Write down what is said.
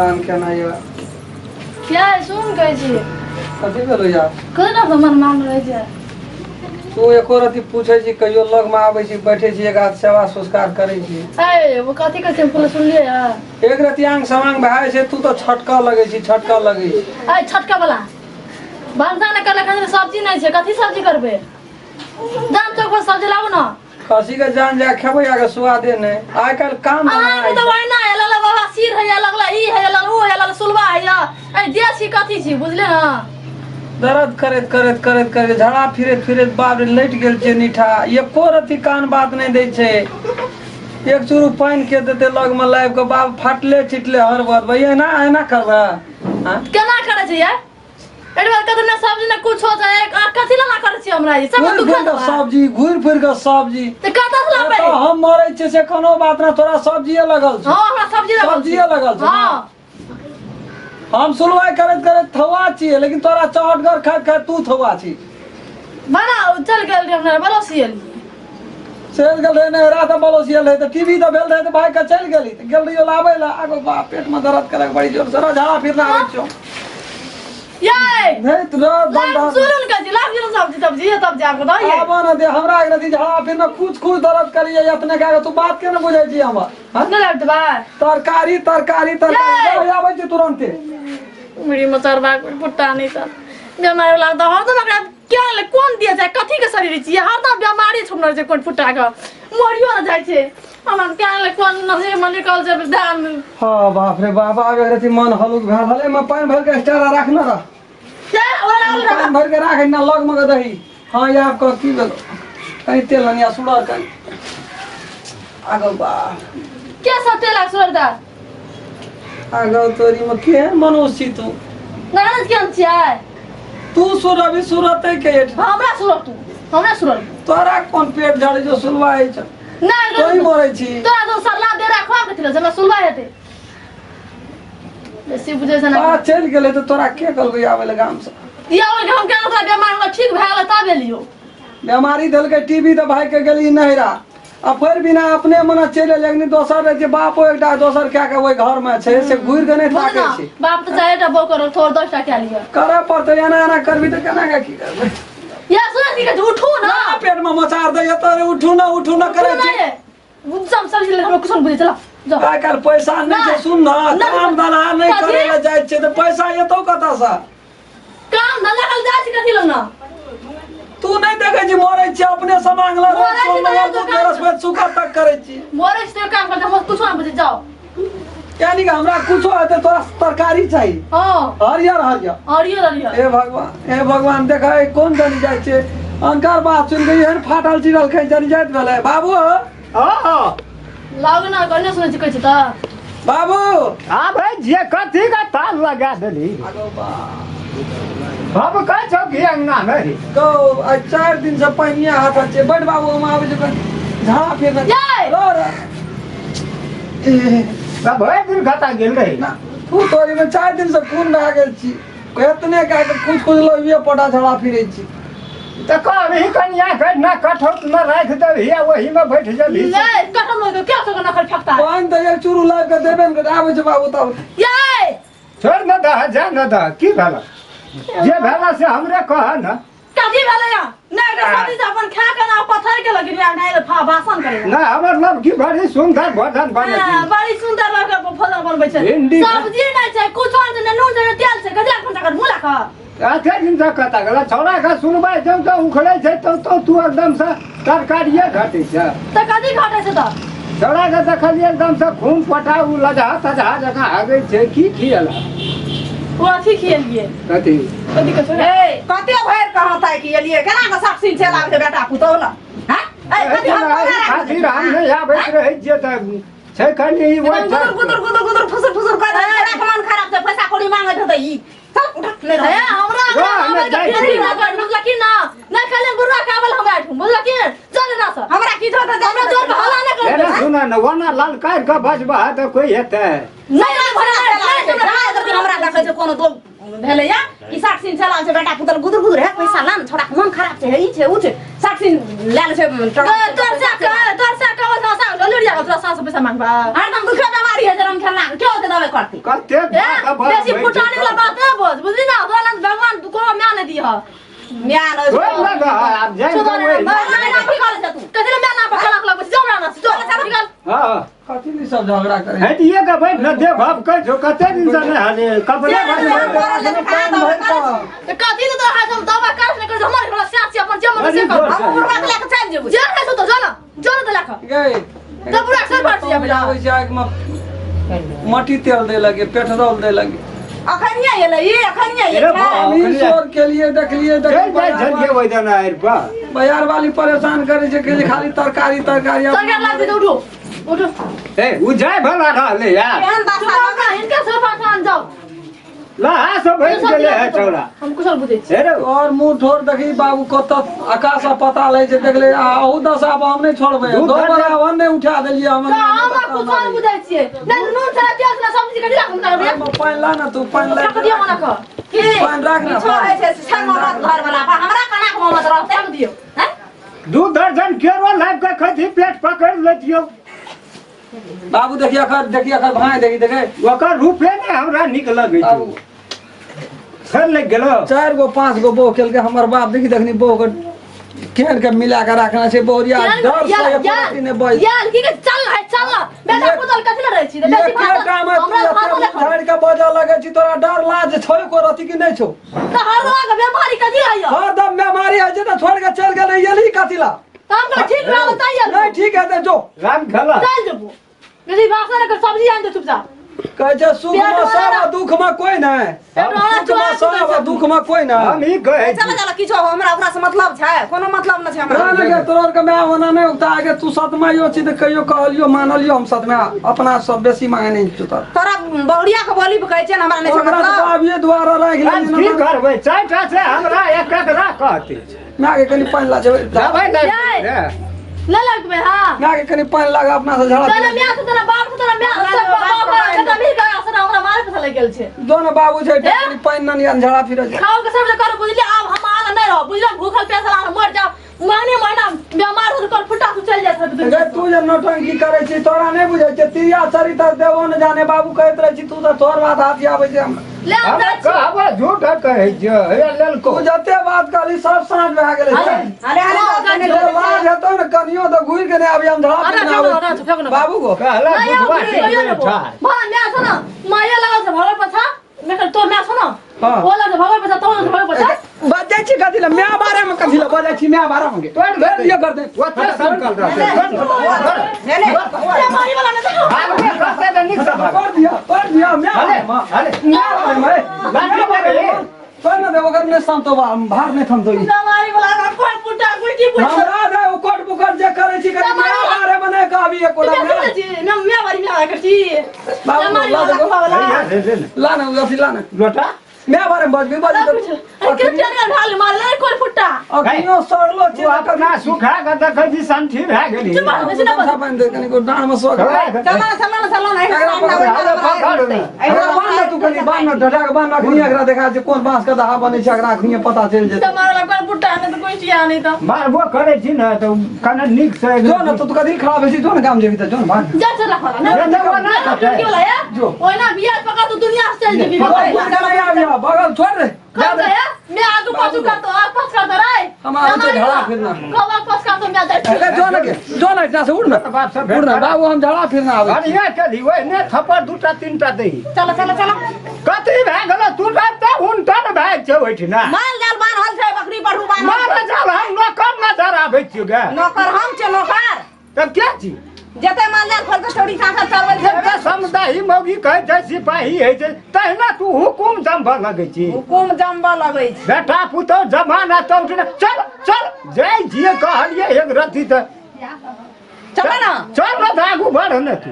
आन केना यऽ क्या सुन कहै छी कथी भेलो यार कथी ना मन मान रहै छै तू एको रति पूछै छी कहियो लग में आबै छी बैठे छी एक हाथ सेवा संस्कार करै छी ए वो कथी कहै छै हम सुनलियै एक रति आंग समांग भए छै तू तऽ छटकऽ लगै छी छटकऽ लगै छी ए छटका वाला भनसा नहि करले खाली सब्जी नहि छै कथी सब्जी करबै जान चौक पर सब्जी लाबू ना खसी के जान जा खेबै आगे सुआदे नहि आइ काल्हि काम धंधा अहाँके तऽ ओहिना है लगला बाबा सिर है लगला ई है लगला ओ है लगला सुलवा है ए देसी कथी छी बुझले ना दर्द करैत करैत करैत करैत झड़ा फिरैत फिरैत बाप रे लटि गेल छै नीठा एको रत्ती कान बात नहि दै छै एक चूरू पानि के देतै लगमे लाबि कऽ बाप फाटले चिटले हर बात भैया एना एना करबै आँय? केना करै छै यार एहि बार कतौ ना सब्जी ना कुछो छै आ कथी ला ना करै छी हमरा ई सब घुरि दुख फिर कऽ सब्जी घुरि फिर कऽ सब्जी तऽ कतऽ से लाबै एतऽ हम मरै छियै से कोनो बात ना तोरा सब्जिए लगल छौ हां हमरा सब्जी लगल छै। सब्जिए लगल छै ना? हां हम सुनवाई करैत करैत थौआ छियै लेकिन तोरा चहटगर खाइत खाइत तू थौआ छी बना चल गेल रहे हमरा बलोसी एलियै चलि गेल रहे नहरा तऽ बलोसियल रहे तऽ टीवी तऽ भेल रहे तऽ भागि कऽ चलि गेली तऽ गेल रहियो लाबै लए आगो बा पेट में दर्द करे बड़ी जोर से झाड़ा फिरना आबै छियौ ये नहीं तो रह लाग दम सुनन का जी लाग जुन सब्जी तब्जी तब जाके दही आब न दे हमरा एक रति झाड़ा फिरना कुछ कुछ दर्द करिए इतने का तू बात के न बुझै छी हमर हाँ? नहि लागत बा तरकारी तरकारी तरकारी ये! आबै छी तुरन्ते मुड़ी मचरबा पुट्टा नहीं सब बीमारी लागत हरदम एकरा क्या ले कोन दिया जाए कथी के शरीर छियै हरदम बीमारी छुपल छै कोन फुटा के मरियो न जाइ छै हमरा क्या ले कोन नसीब में निकल छै ध्यान हाँ बाप रे बाप आब एक रति मन हलुक भेल हल एहिमे पानि भरि के स्टार राख न रह से ओला ओला पानि भरि के राख ना लग मे के दही हाँ आब कह की भेलो कनि तेल अनिया सुड़र कनि आगो बा के सब तेल सुरदा आगो तोरी में केहन मनुष्य छी तू ना केहन छियै तू सुरबी सुरते के हमरा सुरत तू हमरा सुरत तोरा कोन पेट झड़े जो सुलवाई छ नहीं तोही मरै छी तोरा तो सरला दे रखवा के थिलो हमरा सुलवा हेतै बेसी बुझै छै ना आ चलि गेलै तऽ तोरा के कहलकै आबै लए गाम से या ओइ हम केना ओकरा बेमार हमरा ठीक भए गेलै तब एलियो बेमारी देलकै टीबी तऽ भागि के गेली नैहरा आ फेर बिना अपने मने चलि एलै लेकिन दोसर रहै छै बापो एकटा दोसर कए के ओहि घर मे छै से घुरि के नहि बुझ ताकै ना छै बाप तऽ चारिटा बो करो थोड़ 10 टा कए लिअ करऽ पड़तै एना एना करबी तऽ केना के की करबै या सुन की कहै उठू ना पेट मे मचार दैया तऽ उठू ना उठू ना करै उठू छै ना ये सब सब ले हमरा कुछ बुझे चला जाओ आइ काल्हि पैसा नहि छै सुन ना नहि। काम धंधा नहि कथी? करै लए जाइ छै तऽ पैसा एतौ कतऽसँ काम धंधा कल जाइ छी कथी लग ना तू नहि देखै छी मरै छी अपने समांग लग मरै छी तऽ दूध दोकान बरसबैत सुखा तक करै छी मरै छी तऽ काम करते हम कुछ ना बुझे जाओ यानी कि हमरा कुछो हेतै तोरा तरकारी चाही हां हरियर हरियर हरियर हरियर हे भगवान हे भगवान देखै कोन जनी जाइ छै अनकर बात सुनि कऽ एहन फाटल चिरल खै जनी जाइत भेलै बाबू हाँ लाग ना कने सुनै छी कहै छी तऽ बाबू आब है जे कथी का ताल लगा देली हम कहै छौ कि अंगना में रे गौ आइ 4 दिन से पानिया हाथ छै बड बाबू हम आबै छै झाड़ा फिर जय! सब भरि दिन खता गेल रही ना तू तोरी में 4 दिन से खून भए गेल छी एतने कए के कुछ कुछ लोहिए पटा झड़ा फिरै छी तऽ कहबही कनिया के ना कठौत में राखि देबही आ ओही में बैठ जेबही नहीं कटम हो क्या तो नखल फेंकता है पानि तऽ एक चूरू लाबि कऽ देबे ने आबै छै बाबू तब ये छोड़ न दह जा न दह की भेल जे भेल से हमरे कह न कथी भेलै या नहीं तो सब्जी से अपन खा के ना पत्थर के लगी रे नहीं फा भाषण करे ना हमर लव की बड़ी सुंदर भोजन बने हाँ, बड़ी सुंदर लग भोजन बनबै छै भिंडी सब्जी नहीं छै कुछो नहीं छै नून छै ने तेल छै कथी अपन तकर मुँह लगा कते दिन से कता गेला छौड़ा के सुनबै जौ तो उखड़ै छै तो तो तू एकदम से तरकारिये घटै छै तऽ कथी घटै छै तऽ छौड़ा के देखलियै एकदम से खून पटा उ लजहा तजहा जकाँ हगै छै की खियला ओ अथी खियलियै कथी कथी कहै छै ए कते भरि कहत है कि एलियै केना के साफ सीन चलि आबै छै बेटा पुतोह लग हैं ए कथी हम कोना राखि खातिर हम नहि आबैत रहै छियै तऽ छै कनि ई एकदम गुदुर गुदुर गुदुर गुदुर फुसुर फुसुर कर केना के मन खराब छै पैसा कौड़ी मांगैत हेतै ई चल उठ नहि ए रह हमरा वाह, हमरा हमरा जाइ के छी। ना कर बुझल की ना ना खाली बुढ़वा के आवल हमरा एठुम बुझल की चल ना सर हमरा की धो तऽ हमरा जोर में हल्ला ना कर एना सुना न ओना ललकार के बजबह तऽ कोई हेतै नहीं नहीं भरा नहीं हमरा हमरा देखै छै कोनो दो भेलैया कि 60 सिन चलाल छै बेटा पुतल गुदुर गुदुर है पैसा लान छोड़ा के मन खराब छै हे ई छै ऊ छै 60 सिन लाल छै तोर से तोर से कहल सा लोरिया जागल तोरा सास से पैसा मांगबा हरदम दुखे बीमारी है जरम खेलना क्यों होते दवाई करती कते ए, बेसी फुटानी वाला बात ना बोल बुझली ना तोरा लग भगवान कोनो म्या नहीं दिह म्यान ओए लगा आब जाए चुप रह, ना की करे छ तू कथी ले म्या ना पर कलक लगबै जाओ ना जो निकल हां कथी ई सब झगड़ा करे हटिए के बैठ न दे भाप कह जो कते दिन से नहीं हाले कपड़े से भर हम करल जे कहाँ दवाई करे छी? त कथी ले तोरा हाथ में दवा काट ने कर हमर घर से आछी अपन जे मन से कर हम बुढ़वा के लेके चलि जेबै जे है तो जो ना जो ना तो लेख गए तऽ पूरा सर फाट जाबै। आबै छै आगि मे मट्टी तेल दै लगे पेट्रोल दै लगे अखनिये एलै ई अखनिये रे एलै बाप। हम ई शोर के लिए देखलिए चल जाय झलिए ओहि दना आरि पर बाजार वाली परेशान करे छै कि खाली तरकारी तरकारी सरकार लाग दे उठो उठो ए उ जाय भला रहले यार केहन चुप दशा रहो ना हिनका सर फाट जाओ लहा सब भरि गेले है छौड़ा हम कुशल बुझै छी हे रे और मुंह ठोर देखी बाबू कत आकाश आ पता लै छै देखले आ अहू दशा पर हम नहि छोड़बै दू दो घंटा- बराबर नहि उठा देलियै हम तऽ हम कुशल बुझै छियै नहि नून छला तेल छला सब्जी कथी राखू ना रे एहिमे पानि ला ने तू पानि ला रख दियौ मना कऽ की पानि राख ने, किछो पानि। होइ छै से छै मोहम्मद घर वाला पर हमरा केना के मोहम्मद रहतै रख दियौ हैं? दू दर्जन केरो लाबि के खैती पेट पकड़ि लेतियौ बाबू देखिए अखर देखिए अखर भाई देखी देखे ओकर रूपे ने हमरा नीक लगै बाबू छै फेर लागि गेलो चारि गो पाँच गो बहु केलकै हमर बाप देखी देखनी बहु के केहन के मिला के रखना छै बहुरिया डर से एको रत्ती नहि बज यार की के चल है चल ना बेटा पुतल कथी ले रहै छी बेसी एकेटा मे तू हमरा एते भात मुँह झाड़ि के बजऽ लगै छी तोरा डर लाज छौ एको रत्ती कि नहि छौ तऽ हर रोग बेमारी कथी है यौ हरदम बेमारी होइ छै तऽ छोड़ि के चलि गेलै एलही कथी ला तऽ हम कहलियै ठीक रहब तैयो नहीं ठीक है तो जो राम खेला चल जेबो बेसी भाषण कर सब्जी आनि दे चुपचाप कहै छै सुख पेट में वाला सब आ ना। दुख में कोई नहीं पेट वाला सुख में चोरा सब आ दुख में कोई नहीं हम ई कहै चलो छी चलो किछो हो, हमरा ओकरा से मतलब छै कोनो मतलब न छै हमरा ना ना तोहर के माय ओना नहीं उगता आगे तू सतमाइयो छी तऽ कहियो कहलियो मानलियो हम सतमा अपना सब बेसी मांगे नहीं छी तोर तोरा बहुरिया के बोली पे कहै छै ने हमरा नहि छै ओकरा तऽ मतलब बाबिये द्वारा राखि हम लेली की करबै चारिटा से हमरा एक एकरा कहते माय के कनि पानि ला जेबै दबाइ जाय। नहि रे ले लगबे हां माय के कनि पानि लागा अपना से झड़ा चल मियां से तोरा बाप से तोरा मियां से बाप बेटा मिल गया से हमरा मारे पैसा लग गेल छै दोनो बाबू छै कनि पानि ननी झड़ा फिरे छै खाओ के सब कर बुझलिए आब हम आना नहीं रहो बुझलिए भूखल प्यासल आना मर जाओ महीने महीना बीमार हो कर फुटा तू चल जाए गे तू जे नौटंकी करै छी तोरा नहि बुझै छै तिरिया चरित्र देवो ने जाने बाबू कहैत रहै छी तू तऽ तोहर बात हाथी आबै छै हमरा ले हम हमरा जाइ छी कहबो झूठ कहै छियै हे लेलको तू जते बात कहली सब साँझ भए गेलै अरे अरे अरे जे लाज हेतौ ने कनियो तऽ घुरि के नहि आबी हम धड़ा अरे पीने फेंक आबै ना, अरे फेंक ना। बाबू गो कहला नहीं हम बुझवा घुरि ठीक कहियो लेबो ठा भला मैं छौ ना माया लगल छै भगल पछा मैं कहल तोर my छौ ना हाँ। ओ लगल छै भगल पछा तोर भगल पछा बजै छी कथी लए माय बारे मे कथी लए बजै छी माय बारे मे गे तोड़ तोड़ दियौ कर दे ओते संकल्प रहतै ले ले अरे मारी वाला ने देखो भागबे करतै तऽ नीक सँ भाग तोड़ दियौ तोड़ दियौ माय हले बारे मे हले माय बारे मे लाठी माय बारे मारे। मे तोड़ ने दे ओकर नहि थमतो भार नहि थमतो ई मारी वाला का कोई पुटा गुटी पुटा हमरा दे ओ कोट पुकर जे करै छी कनि माय बारे मे नहि कहबी एको तू टा छी मैं मैं बारी में आकर छी बाबू, मारी ला वाला देखो। वाला ले ले ले ला ने अथी ला ने लोटा माय बारे मे बजबी सब बजबी कुछ अरे के चल ढाल मार ले कोई फुटा अखनियो सड़लो छी तू अपना सुखा कऽ देखै छी संठी भए गेली चुप रह, बेसी ना बज। पानि दे कनि डाँड़ मे सौ चलो ना चलो ना चलो ना एकरा बान्ह ने तू कनि बान्ह ने ढटा के बान्ह अखनी एकरा देखा छै कोन बाँस के दहा बनै छै एकरा अखनी पता चलि जेतै मारे वाला कोई पुटा नहीं तो कोई चिया नहीं तो मारबो करै छी ने तऽ कने नीक से जो ने तू कथी खराब होइ छी जो ने गाम जेबी तऽ जो ने भाग जा चल रखा ना जा, जा, ना कटे। वाला है जो। ओए ना बियाह पका तू दुनिया से चल जेबी बगल छोड़ के नहीं आबिया बगल छोड़ रे जा कब दे गया मैं आगू पाछू करतो आग पास करतो रे हम आबै छियै झगड़ा फिरना। कब आग पास करतो मैं जाइ अरे जो ने के जो ने इतना से उड़ ना बाप से भेंट उड़ ना करा। बाबू हम झगड़ा फिरना आबै बढ़िया केली ओहिने थप्पड़ दूटा तीनटा दही चलो चलो चलो कथी भए गेलो तू तऽ उनटन भए छै ओहिठिना माल जाल बान्हल छै बकरी पढ़ू बान्हल माल जाल हम नौकर नजर आबै छियौ गे नौकर हम छै नौकर तब के छी जते माल जाल खोल के चौड़ी साँझ चरबै छै जब तऽ समुदायी मौगी कहै छै सिपाही होइ छै तहिना तू हुकुम जमबऽ लगै छी हुकुम जमबऽ लगै छै बेटा पुतहु जमाना तऽ उठने चल चल जाइ छियै कहलियै एक रत्ती तऽ चल ना चल ने तऽ आगू बढ़ ने तू